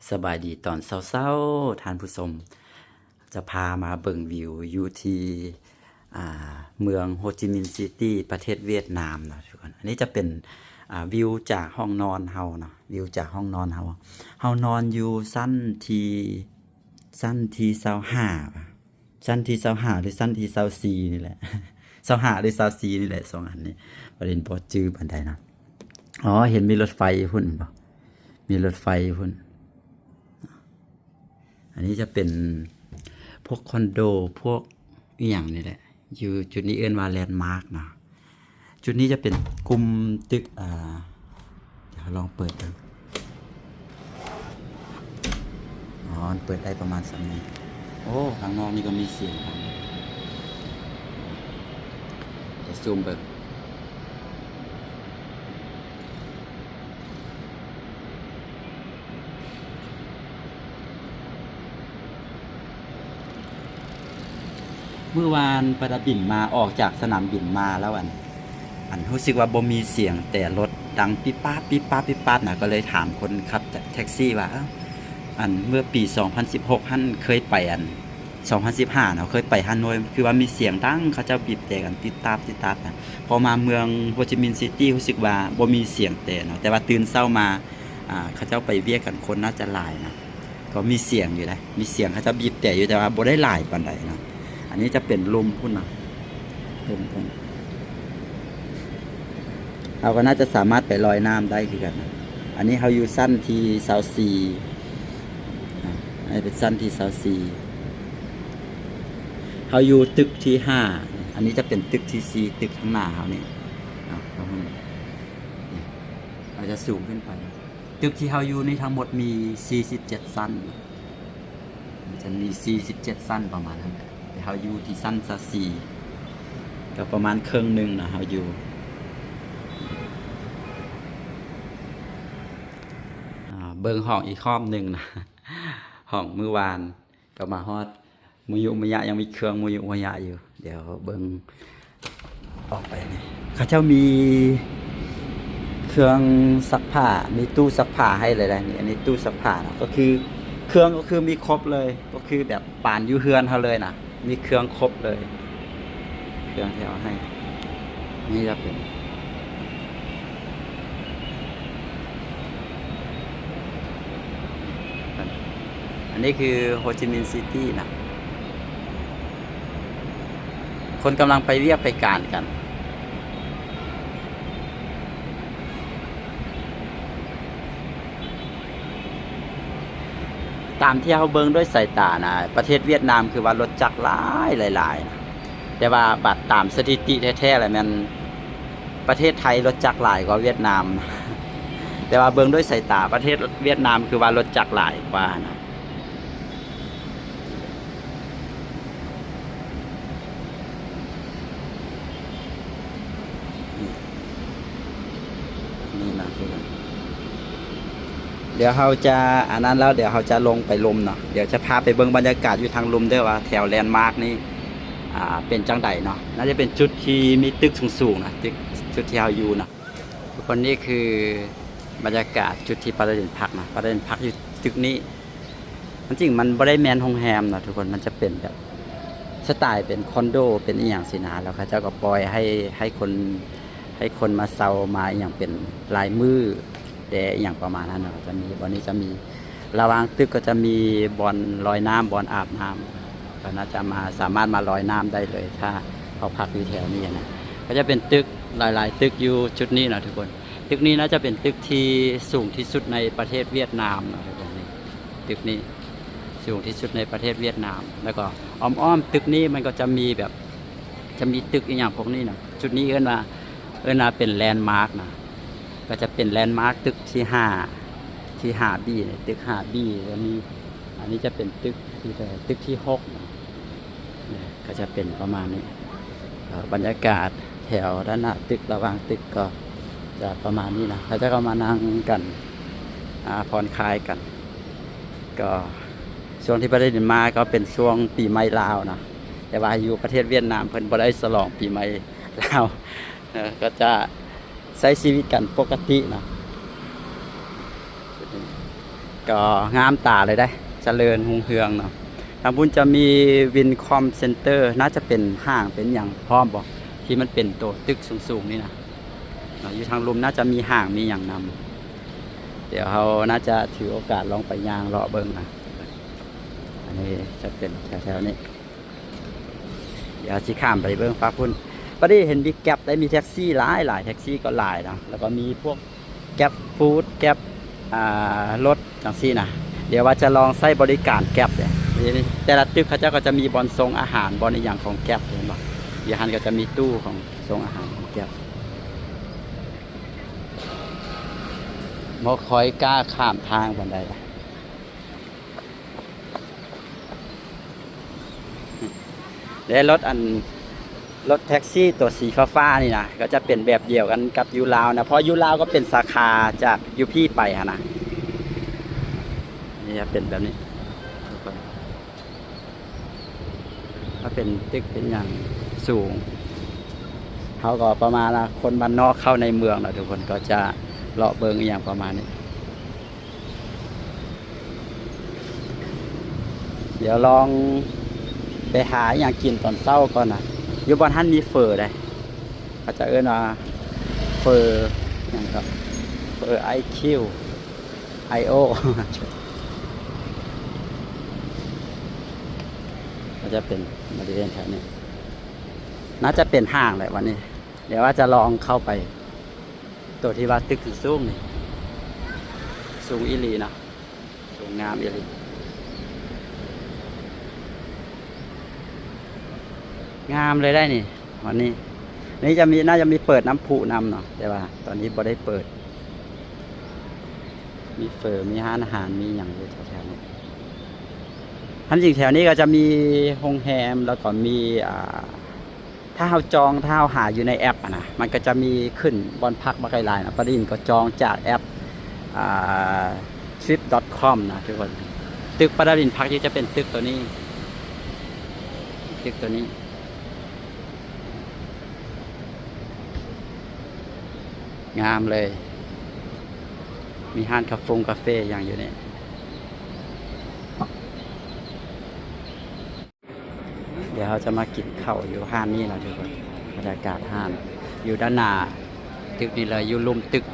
ສະບາຍດີຕອນເຊົ້າໆ ທ່ານຜູ້ຊົມ. ຈະພາມາເບິ່ງວິວຢູ່ທີ່ ອ່າ ເມືອງໂຮຈິມິນຊີຕີ ປະເທດຫວຽດນາມເນາະທຸກຄົນ. ອັນນີ້ຈະເປັນ ອ່າ ວິວຈາກຫ້ອງນອນເຮົາເນາະ, ວິວຈາກຫ້ອງນອນເຮົາ. ເຮົານອນຢູ່ຊັ້ນທີ ຊັ້ນທີຊາວຫ້າ ຊັ້ນທີຊາວຫ້າ ຫຼື ຊັ້ນທີຊາວສີ່ນີ້ແຫຼະ, ຊາວຫ້າ ຫຼື ຊາວສີ່ນີ້ແຫຼະ ສອງອັນນີ້ ປະເດັນບໍ່ຈື່ປານໃດນະ. ອໍ ເຫັນມີລົດໄຟຢູ່ພຸ້ນເຫັນບໍ່? ມີລົດໄຟຢູ່ພຸ້ນ. ອັນນີ້ຈະເປັນພວກຄອນໂດ ພວກອີ່ຫຍັງນີ້ແຫຼະ. ຢູ່ຈຸດນີ້ເອີ້ນວ່າແລນມາກເນາະ. ຈຸດນີ້ຈະເປັນກຸ່ມຕຶກ ອ່າ ດຽວລອງເປີດເບິ່ງ. ອໍ ມັນເປີດໄດ້ປະມານສ່ຳນີ້. ໂອ້ ທາງນອກນີ້ກໍມີສຽງ. ດຽວຊູມເບິ່ງ. ມື້ວານປະດາບິນມາ ອອກຈາກສະໜາມບິນມາແລ້ວ ອັນ ອັນ ຮູ້ສຶກວ່າບໍ່ມີສຽງແຕ່ລົດດັງປິບປາບ ປິບປາບ ປິບປາບນະ, ກໍເລີຍຖາມຄົນຂັບແທັກຊີວ່າ ເອົ້າ ອັນ ເມື່ອປີສອງພັນສິບຫົກຫັ້ນເຄີຍໄປ ອັນ ສອງພັນສິບຫ້າເນາະ ເຄີຍໄປຮາໂນຍ ຄືວ່າມີສຽງດັງ ເຂົາເຈົ້າບີບແຕກັນຕິດຕາບ ຕິດຕາບນະ. ພໍມາເມືອງໂຮຈິມິນຊີຕີ ຮູ້ສຶກວ່າບໍ່ມີສຽງແຕເນາະ, ແຕ່ວ່າຕື່ນເຊົ້າມາ ອ່າ ເຂົາເຈົ້າໄປວຽກກັນ ຄົນໜ້າຈະຫຼາຍນະ, ກໍມີສຽງຢູ່ເດ້ ມີສຽງເຂົາເຈົ້າບີບແຕຢູ່ ແຕ່ວ່າບໍ່ໄດ້ຫຼາຍປານໃດເນາະ. ອັນນີ້ຈະເປັນລຸ່ມພຸ້ນນະ ເປັນ ເປັນ ເຮົາກໍໜ້າຈະສາມາດໄປລອຍນ້ຳໄດ້ຄືກັນນະ. ອັນນີ້ເຮົາຢູ່ຊັ້ນທີຊາວສີ່ ນະ, ອັນນີ້ເປັນຊັ້ນທີຊາວສີ່. ເຮົາຢູ່ຕຶກທີຫ້າ, ອັນນີ້ຈະເປັນຕຶກທີສີ່ ຕຶກທາງໜ້າເຮົານີ້ນະ. ເຮົາຈະຊູມຂຶ້ນໄປ. ຕຶກທີ່ເຮົາຢູ່ນີ້ທັງໝົດມີສີ່ສິບເຈັດຊັ້ນ, ມັນຈະມີສີ່ສິບເຈັດຊັ້ນປະມານນັ້ນແຫຼະ, ແຕ່ເຮົາຢູ່ທີ່ຊັ້ນຊາວສີ່ ກໍປະມານເຄິ່ງໜຶ່ງນະ ເຮົາຢູ່. ອ່າ ເບິ່ງຫ້ອງອີກຮອບໜຶ່ງນະ, ຫ້ອງມື້ວານ ກໍມາຮອດ ມຸຍຸມະຍະ ຍັງມີເຄື່ອງມຸຍຸມະຍະຢູ່. ດຽວເບິ່ງອອກໄປນີ້ ເຂົາເຈົ້າມີເຄື່ອງຊັກຜ້າ ມີຕູ້ຊັກຜ້າໃຫ້ເລີຍນະ. ນີ້ ອັນນີ້ຕູ້ຊັກຜ້າເນາະ, ກໍຄືເຄື່ອງກໍຄືມີຄົບເລີຍ, ກໍຄືແບບປານຢູ່ເຮືອນເຮົາເລີຍນະ, ມີເຄື່ອງຄົບເລີຍ ເຄື່ອງທີ່ເອົາໃຫ້. ນີ້ຈະເປັນ ອັນນີ້ຄືໂຮຈິມິນຊີຕີນະ, ຄົນກຳລັງໄປວຽກໄປການກັນ. ຕາມທີ່ເຮົາເບິ່ງດ້ວຍສາຍຕານະ ປະເທດຫວຽດນາມຄືວ່າລົດຈັກຫຼາຍຫຼາຍໆນະ, ແຕ່ວ່າບັດຕາມສະຖິຕິແທ້ໆແລ້ວແມ່ນປະເທດໄທລົດຈັກຫຼາຍກວ່າຫວຽດນາມ, ແຕ່ວ່າເບິ່ງດ້ວຍສາຍຕາປະເທດຫວຽດນາມຄືວ່າລົດຈັກຫຼາຍກວ່ານະ. ນີ້ນະ ດຽວເຮົາຈະອັນນັ້ນແລ້ວ ດຽວເຮົາຈະລົງໄປລຸ່ມເນາະ, ດຽວຈະພາໄປເບິ່ງບັນຍາກາດຢູ່ທາງລຸ່ມເດີ້ ວ່າແຖວແລນມາກນີ້ ອ່າ ເປັນຈັ່ງໃດເນາະ. ໜ້າຈະເປັນຈຸດທີ່ມີຕຶກສູງໆນະ, ຕຶກ ຈຸດທີ່ເຮົາຢູ່ນະ. ທຸກຄົນ ນີ້ຄືບັນຍາກາດຈຸດທີ່ປາລາດິນພັກນະ, ປາລາດິນພັກຢູ່ຕຶກນີ້. ມັນຈິງ ມັນບໍ່ໄດ້ແມ່ນໂຮງແຮມນະທຸກຄົນ, ມັນຈະເປັນແບບສະໄຕເປັນຄອນໂດ ເປັນອີ່ຫຍັງຊີ້ນະ, ແລ້ວເຂົາເຈົ້າກໍປ່ອຍໃຫ້ ໃຫ້ຄົນ ໃຫ້ຄົນມາເຊົ່າມາອີ່ຫຍັງເປັນລາຍມື້ແດ່ ອີ່ຫຍັງປະມານນັ້ນນະ. ຈະມີ ບ່ອນນີ້ຈະມີ ລະຫວ່າງຕຶກກໍຈະມີບ່ອນລອຍນ້ຳ ບ່ອນອາບນ້ຳ, ກໍໜ້າຈະມາ ສາມາດມາລອຍນ້ຳໄດ້ເລີຍ ຖ້າເຮົາພັກຢູ່ແຖວນີ້ນະ. ກໍຈະເປັນຕຶກຫຼາຍໆຕຶກຢູ່ຈຸດນີ້ນະທຸກຄົນ. ຕຶກນີ້ໜ້າຈະເປັນຕຶກທີ່ສູງທີ່ສຸດໃນປະເທດຫວຽດນາມເນາະທຸກຄົນ. ນີ້ ຕຶກນີ້ສູງທີ່ສຸດໃນປະເທດຫວຽດນາມ, ແລ້ວກໍອ້ອມໆຕຶກນີ້ມັນກໍຈະມີແບບ ຈະມີຕຶກອີ່ຫຍັງພວກນີ້ນະ. ຈຸດນີ້ເອີ້ນວ່າ ເອີ້ນວ່າເປັນແລນມາກນະ, ກໍຈະເປັນແລນມາກຕຶກທີຫ້າ ທີຫ້າບີນະ, ຕຶກຫ້າບີ. ແລ້ວມີ ອັນນີ້ຈະເປັນຕຶກທີ່ເທົ່າໃດ? ຕຶກທີຫົກນະ. ນີ້ກໍຈະເປັນປະມານນີ້. ກໍບັນຍາກາດແຖວດ້ານໜ້າຕຶກ ລະຫວ່າງຕຶກກໍຈະປະມານນີ້ນະ, ເຂົາເຈົ້າກໍມານັ່ງກັນ ອ່າ ຜ່ອນຄາຍກັນ. ກໍຊ່ວງທີ່ປະເທດນີ້ມາກໍເປັນຊ່ວງປີໃໝ່ລາວນະ, ແຕ່ວ່າຢູ່ປະເທດຫວຽດນາມເພິ່ນບໍ່ໄດ້ສະຫຼອງປີໃໝ່ລາວ, ເອີ ກໍຈະໃຊ້ຊີວິດກັນປົກກະຕິນະ. ກໍງາມຕາເລີຍເດ້ ຈະເລີນຮຸ່ງເຮືອງເນາະ. ທາງພຸ້ນຈະມີ Wincom Center ໜ້າຈະເປັນຫ້າງເປັນຫຍັງພ້ອມບໍ່ ທີ່ມັນເປັນໂຕຕຶກສູງໆນີ້ນະເນາະ. ຢູ່ທາງລຸ່ມໜ້າຈະມີຫ້າງມີຫຍັງນຳ. ດຽວເຮົາໜ້າຈະຖືໂອກາດລອງໄປຍ່າງເລາະເບິ່ງນະ. ອັນນີ້ຈະເປັນແຖວໆນີ້. ດຽວຊິຂ້າມໄປເບິ່ງຝັ່ງພຸ້ນ. ປາດີເຫັນມີ Grab ໄດ້ ມີແທັກຊີຫຼາຍໆ ແທັກຊີກໍຫຼາຍເນາະ ແລ້ວກໍມີພວກ Grab Food Grab ອ່າ ລົດຈັ່ງຊີ້ນະ. ດຽວວ່າຈະລອງໃຊ້ບໍລິການ Grab ເດ້. ແຕ່ລະຕຶກເຂົາເຈົ້າກໍຈະມີບ່ອນສົ່ງອາຫານ ບ່ອນອີ່ຫຍັງຂອງ Grab ເຫັນບໍ່? ຢູ່ຫັ້ນກໍຈະມີຕູ້ຂອງສົ່ງອາຫານຂອງ Grab. ບໍ່ຄ່ອຍກ້າຂ້າມທາງປານໃດ. ແລະລົດອັນ ລົດແທັກຊີຕົວສີຟ້າໆນີ້ນະ ກໍຈະເປັນແບບດຽວກັນກັບຢູ່ລາວນະ ເພາະຢູ່ລາວກໍເປັນສາຂາຈາກຢູ່ພີ້ໄປຫັ້ນນະ. ນີ້ຈະເປັນແບບນີ້ທຸກຄົນ ຖ້າເປັນຕຶກເປັນຫຍັງສູງ ເຮົາກໍປະມານວ່າຄົນບ້ານນອກເຂົ້າໃນເມືອງເນາະ ທຸກຄົນກໍຈະເລາະເບິ່ງອີ່ຫຍັງປະມານນີ້. ດຽວລອງໄປຫາອີ່ຫຍັງກິນຕອນເຊົ້າກ່ອນນະ. ຢູ່ບ່ອນຫັ້ນມີເຝີເດ້ ເຂົາເຈົ້າເອີ້ນວ່າເຝີຫຍັງກໍ ເຝີໄອຄິວ ໄອໂອ ກໍຈະເປັນບໍລິເວນແຖວນີ້ ໜ້າຈະເປັນຫ້າງແຫຼະວັນນີ້. ດຽວວ່າຈະລອງເຂົ້າໄປ ໂຕທີ່ວ່າຕຶກສູງໆນີ້ ສູງອີ່ຫຼີເນາະ ສູງງາມອີ່ຫຼີ ງາມເລີຍໄດ໋ນີ້. ວັນນີ້ ນີ້ຈະມີ ໜ້າຈະມີເປີດນ້ຳພຸນຳເນາະ ແຕ່ວ່າຕອນນີ້ບໍ່ໄດ້ເປີດ. ມີເຝີ ມີຮ້ານອາຫານ ມີຫຍັງຢູ່ແຖວໆນີ້. ຄວາມຈິງແຖວນີ້ກໍຈະມີໂຮງແຮມ ແລ້ວກໍມີ ອ່າ ຖ້າເຮົາຈອງ ຖ້າເຮົາຫາຢູ່ໃນແອັບຫັ້ນນະ ມັນກໍຈະມີຂຶ້ນບ່ອນພັກບັກຫຼາຍໆນະ. ປາດາວິນກໍຈອງຈາກແອັບ ອ່າ Trip dot com ນະທຸກຄົນ. ຕຶກປາດາວິນພັກຢູ່ຈະເປັນຕຶກໂຕນີ້ ຕຶກໂຕນີ້ ງາມເລີຍ ມີຮ້ານກາຟົງກາເຟຫຍັງຢູ່ນີ້. ດຽວເຮົາຈະມາກິນເຂົ້າຢູ່ຮ້ານນີ້ນະທຸກຄົນ. ບັນຍາກາດຮ້ານຢູ່ດ້ານໜ້າຕຶກນີ້ເລີຍ ຢູ່ລຸ່ມຕຶກ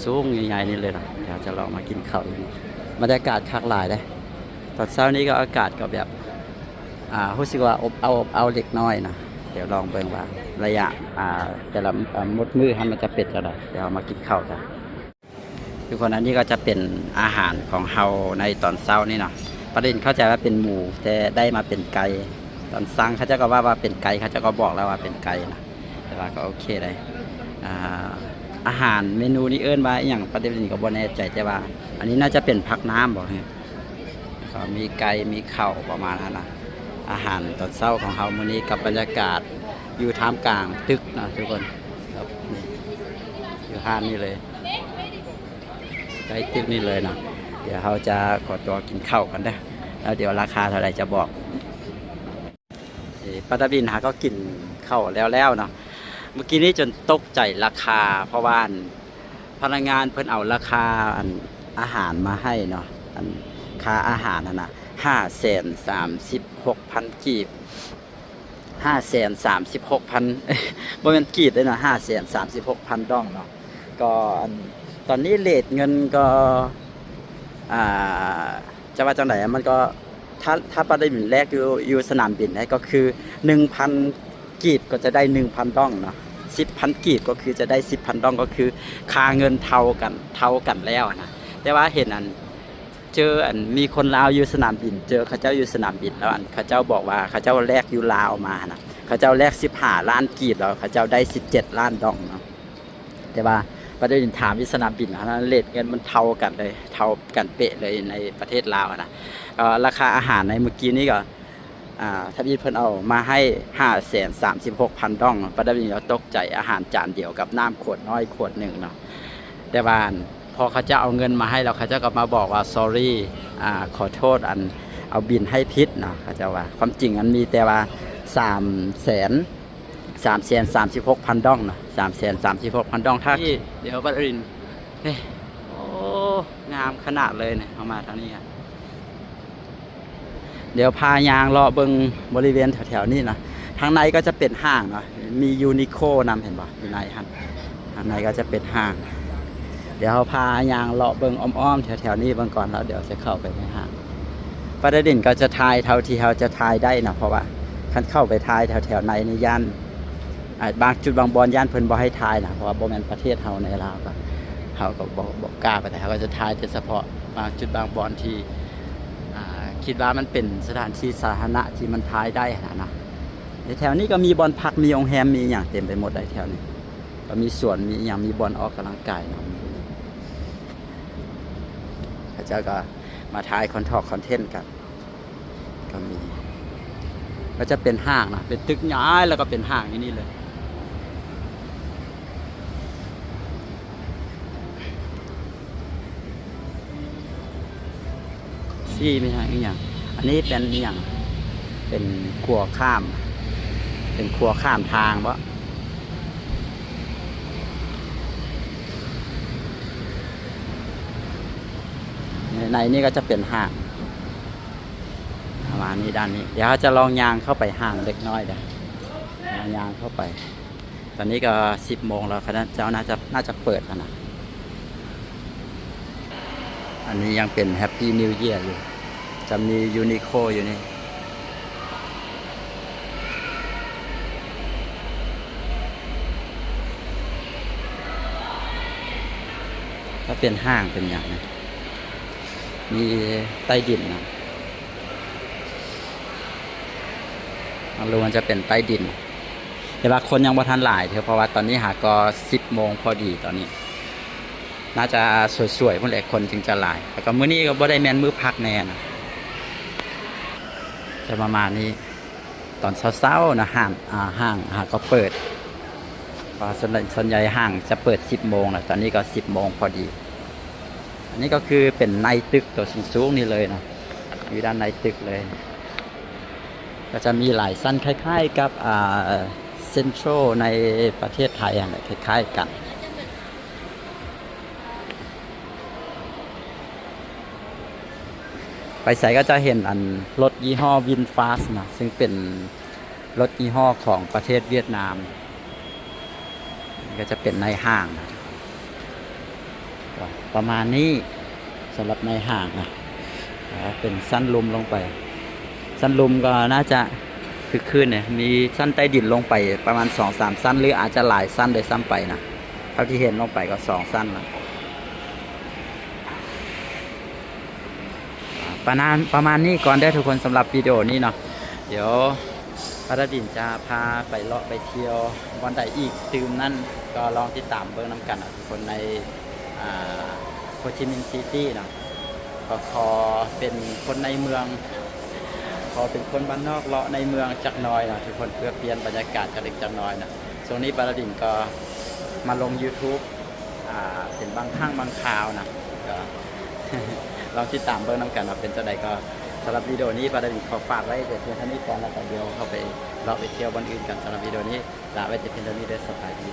ສູງໆໃຫຍ່ໆນີ້ເລີຍນະ. ດຽວຈະລອງມາກິນເຂົ້າຢູ່ນີ້ ບັນຍາກາດຄັກຫຼາຍເດ້. ຕອນເຊົ້ານີ້ກໍອາກາດກໍແບບ ອ່າ ຮູ້ສຶກວ່າອົບເອົາ ອົບເອົາເລັກນ້ອຍນະ. ດຽວລອງເບິ່ງວ່າໄລຍະ ອ່າ ແຕ່ລະ ອ່າ ໝົດມື້ຫັ້ນມັນຈະເປັນຈັ່ງໃດ. ດຽວເຮົາມາກິນເຂົ້າກັນ. ທຸກຄົນ ອັນນີ້ກໍຈະເປັນອາຫານຂອງເຮົາໃນຕອນເຊົ້ານີ້ເນາະ. ປາດາວິນເຂົ້າໃຈວ່າເປັນໝູ ແຕ່ໄດ້ມາເປັນໄກ່. ຕອນສັ່ງເຂົາເຈົ້າກໍວ່າ ວ່າເປັນໄກ່ ເຂົາເຈົ້າກໍບອກແລ້ວວ່າເປັນໄກ່ນະ ແຕ່ວ່າກໍໂອເຄໄດ໋. ອ່າ ອາຫານເມນູນີ້ເອີ້ນວ່າອີ່ຫຍັງ ປາດາວິນກໍບໍ່ແນ່ໃຈ ແຕ່ວ່າອັນນີ້ໜ້າຈະເປັນຜັກນ້ຳບໍ ກໍມີໄກ່ ມີເຂົ້າປະມານນັ້ນນະ. ອາຫານຕອນເຊົ້າຂອງເຮົາມື້ນີ້ ກັບບັນຍາກາດຢູ່ທ່າມກາງຕຶກເນາະທຸກຄົນ. ນີ້ ຢູ່ຮ້ານນີ້ເລີຍ ໃກ້ຕຶກນີ້ເລີຍເນາະ. ດຽວເຮົາຈະຂໍຕົວກິນເຂົ້າກ່ອນເດີ ແລ້ວດຽວລາຄາເທົ່າໃດຈະບອກ. ເອີ ປາດາວິນຫາກໍກິນເຂົ້າແລ້ວໆເນາະ. ເມື່ອກີ້ນີ້ຈົນຕົກໃຈລາຄາ ເພາະວ່າ ອັນ ພະນັກງານເພິ່ນເອົາລາຄາ ອັນ ອາຫານມາໃຫ້ເນາະ ອັນ ຄ່າອາຫານຫັ້ນນະ ຫ້າແສນສາມສິບຫົກພັນກີບ. ຫ້າແສນສາມສິບຫົກພັນ ບໍ່ແມ່ນກີບເດ້ນະ ຫ້າແສນສາມສິບຫົກພັນດອງເນາະ. ກໍ ອັນ ຕອນນີ້ເຣດເງິນກໍ ອ່າ ຈະວ່າຈັ່ງໃດ ມັນກໍ ຖ້າ ຖ້າປາດາວິນແລກຢູ່ ຢູ່ສະໜາມບິນໄດ້ ກໍຄືໜຶ່ງພັນກີບກໍຈະໄດ້ໜຶ່ງພັນດອງເນາະ, ສິບພັນກີບກໍຄືຈະໄດ້ສິບພັນດອງ ກໍຄືຄ່າເງິນເທົ່າກັນ ເທົ່າກັນແລ້ວນະ. ແຕ່ວ່າເຫັນອັນ ເຈີອັນ ມີຄົນລາວຢູ່ສະໜາມບິນ ເຈີເຂົາເຈົ້າຢູ່ສະໜາມບິນ ແລ້ວອັນ ເຂົາເຈົ້າບອກວ່າເຂົາເຈົ້າແລກຢູ່ລາວມານະ ເຂົາເຈົ້າແລກສິບຫ້າລ້ານກີບ ແລ້ວເຂົາເຈົ້າໄດ້ສິບເຈັດລ້ານດອງເນາະ. ແຕ່ວ່າປາດາວິນຖາມຢູ່ສະໜາມບິນຫັ້ນນະ ເຣດເງິນມັນເທົ່າກັນເລີຍ ເທົ່າກັນເປະເລີຍໃນປະເທດລາວຫັ້ນນະ. ກໍລາຄາອາຫານໃນມື້ກີ້ນີ້ກໍ ອ່າ ທຳອິດເພິ່ນເອົາມາໃຫ້ຫ້າແສນສາມສິບຫົກພັນດອງ. ປາດາວິນກໍຕົກໃຈ ອາຫານຈານດຽວກັບນ້ຳຂວດນ້ອຍຂວດໜຶ່ງເນາະ. ແຕ່ວ່າ ອັນ ພໍເຂົາເຈົ້າເອົາເງິນມາໃຫ້ແລ້ວ ເຂົາເຈົ້າກໍມາບອກວ່າ sorry ອ່າ ຂໍໂທດ ອັນ ເອົາບິນໃຫ້ຜິດເນາະ ເຂົາເຈົ້າວ່າ. ຄວາມຈິງມັນມີແຕ່ວ່າ ສາມແສນ ສາມແສນສາມສິບຫົກພັນດອງເນາະ ສາມແສນສາມສິບຫົກພັນດອງ. ຖ້າ ດຽວບັດອື່ນ ເອີ ໂອ້ ງາມຂະໜາດເລີຍນີ້ ເຮົາມາທາງນີ້ ດຽວພາຍ່າງເລາະເບິ່ງບໍລິເວນແຖວໆນີ້ນະ. ທາງໃນກໍຈະເປັນຫ້າງເນາະ ມີຢູນິໂຄນຳ ເຫັນບໍ່ ຢູ່ໃນຫັ້ນ. ທາງໃນກໍຈະເປັນຫ້າງ. ດຽວເຮົາພາຍ່າງເລາະເບິ່ງອ້ອມໆແຖວໆນີ້ເບິ່ງກ່ອນ ແລ້ວດຽວຈະເຂົ້າໄປໃນຫ້າງ. ປາຕາດິນກໍຈະຖ່າຍເທົ່າທີ່ເຮົາຈະຖ່າຍໄດ້ນະ ເພາະວ່າຄັນເຂົ້າໄປຖ່າຍແຖວໆໃນນີ້ ຢ້ານ ອ່າ ບາງຈຸດບາງບ່ອນຢ້ານເພິ່ນບໍ່ໃຫ້ຖ່າຍນະ ເພາະວ່າບໍ່ແມ່ນປະເທດເຮົາໃນລາວ ກໍເຮົາກໍບໍ່ ບໍ່ກ້າປານໃດ. ເຮົາກໍຈະຖ່າຍແຕ່ສະເພາະບາງຈຸດບາງບ່ອນທີ່ ອ່າ ຄິດວ່າມັນເປັນສະຖານທີ່ສາທາລະນະທີ່ມັນຖ່າຍໄດ້ຫັ້ນນະ. ໃນແຖວນີ້ກໍມີບ່ອນພັກ ມີໂຮງແຮມ ມີອີ່ຫຍັງເຕັມໄປໝົດໃດ໋ແຖວນີ້. ກໍມີສວນ ມີອີ່ຫຍັງ ມີບ່ອນອອກກຳລັງກາຍນຳ. ເຂົາເຈົ້າກໍມາຖ່າຍຄອນເທັນກັນ ກໍມີ ກໍຈະເປັນຫ້າງນະ ເປັນຕຶກໃຫຍ່ ແລ້ວກໍເປັນຫ້າງຢູ່ນີ້ເລີຍ. ຊີ້ ມີຫຍັງອີ່ຫຍັງ? ອັນນີ້ເປັນອີ່ຫຍັງ? ເປັນຂົວຂ້າມ ເປັນຂົວຂ້າມທາງບໍ? ໃນນີ້ກໍຈະເປັນຫ້າງ ປະມານນີ້ ດ້ານນີ້. ດຽວເຮົາຈະລອງຍ່າງເຂົ້າໄປຫ້າງເລັກນ້ອຍເດີ້ ລອງຍ່າງເຂົ້າໄປ. ຕອນນີ້ກໍສິບໂມງແລ້ວ ເຂົາເຈົ້າໜ້າຈະ ໜ້າຈະເປີດແລ້ວນະ. ອັນນີ້ຍັງເປັນ Happy New Year ຢູ່ ຈະມີ Uniqlo ຢູ່ນີ້. ຖ້າເປັນຫ້າງເປັນຫຍັງນະ ມີໃຕ້ດິນນະ ທາງລົງມັນຈະເປັນໃຕ້ດິນ. ແຕ່ວ່າຄົນຍັງບໍ່ທັນຫຼາຍເທື່ອ ເພາະວ່າຕອນນີ້ຫາກໍສິບໂມງພໍດີ ຕອນນີ້ໜ້າຈະສວຍໆພຸ້ນແຫຼະ ຄົນຈຶ່ງຈະຫຼາຍ. ແລ້ວກໍມື້ນີ້ກໍບໍ່ໄດ້ແມ່ນມື້ພັກແນ່ນະ ຈະປະມານນີ້. ຕອນເຊົ້າໆນະ ຮ້ານ ອ່າ ຫ້າງຫາກໍເປີດ ເພາະວ່າສ່ວນໃຫຍ່ ສ່ວນໃຫຍ່ຫ້າງຈະເປີດສິບໂມງນະ ຕອນນີ້ກໍສິບໂມງພໍດີ. ອັນນີ້ກໍຄືເປັນໃນຕຶກຕົວສູງໆນີ້ເລີຍນະ ຢູ່ດ້ານໃນຕຶກເລີຍ. ກໍຈະມີຫຼາຍຊັ້ນ ຄ້າຍໆກັບ ອ່າ ເຊັນທຣອລໃນປະເທດໄທຫັ້ນແຫຼະ ຄ້າຍໆກັນ. ໄປໃສກໍຈະເຫັນອັນລົດຍີ່ຫໍ້ VinFast ນະ ຊຶ່ງເປັນລົດຍີ່ຫໍ້ຂອງປະເທດຫວຽດນາມ. ນີ້ກໍຈະເປັນໃນຫ້າງນະ ປະມານນີ້ ສຳລັບໃນຫ້າງນະ. ເປັນຊັ້ນລຸ່ມລົງໄປ ຊັ້ນລຸ່ມກໍໜ້າຈະຄຶກຄື້ນເດ ມີຊັ້ນໃຕ້ດິນລົງໄປປະມານສອງສາມຊັ້ນ ຫຼືອາດຈະຫຼາຍຊັ້ນດ້ວຍຊ້ຳໄປນະ. ເທົ່າທີ່ເຫັນລົງໄປກໍສອງຊັ້ນນະ. ປະມານ ປະມານນີ້ກ່ອນເດີ້ທຸກຄົນ ສຳລັບວິດີໂອນີ້ເນາະ. ດຽວປາຕາດິນຈະພາໄປເລາະໄປທ່ຽວບ່ອນໃດອີກຕື່ມນັ້ນ ກໍລອງຕິດຕາມເບິ່ງນຳກັນເນາະ ທຸກຄົນໃນ ອ່າ ໂຮຈິມິນຊີຕີ້ເນາະ. ກໍຂໍເປັນຄົນໃນເມືອງ ຂໍເປັນຄົນບ້ານນອກເລາະໃນເມືອງຈັກໜ່ອຍເນາະ ທຸກຄົນ ເພື່ອປ່ຽນບັນຍາກາດຈັກເລັກຈັກນ້ອຍເນາະ. ຊ່ວງນີ້ປາຕາດິນກໍມາລົງ YouTube ອ່າ ເປັນບາງຄັ້ງບາງຄາວນະ ກໍ ລອງຕິດຕາມເບິ່ງນຳກັນວ່າເປັນຈັ່ງໃດ. ກໍສຳລັບວິດີໂອນີ້ ປາຕາດິນຂໍຝາກໄວ້ແຕ່ພຽງເທົ່ານີ້ກ່ອນ ແລ້ວກໍດຽວເຮົາໄປເລາະໄປທ່ຽວບ່ອນອື່ນກັນ. ສຳລັບວິດີໂອນີ້ ລາໄວ້ແຕ່ພຽງເທົ່ານີ້ເດີ້. ສະບາຍດີ.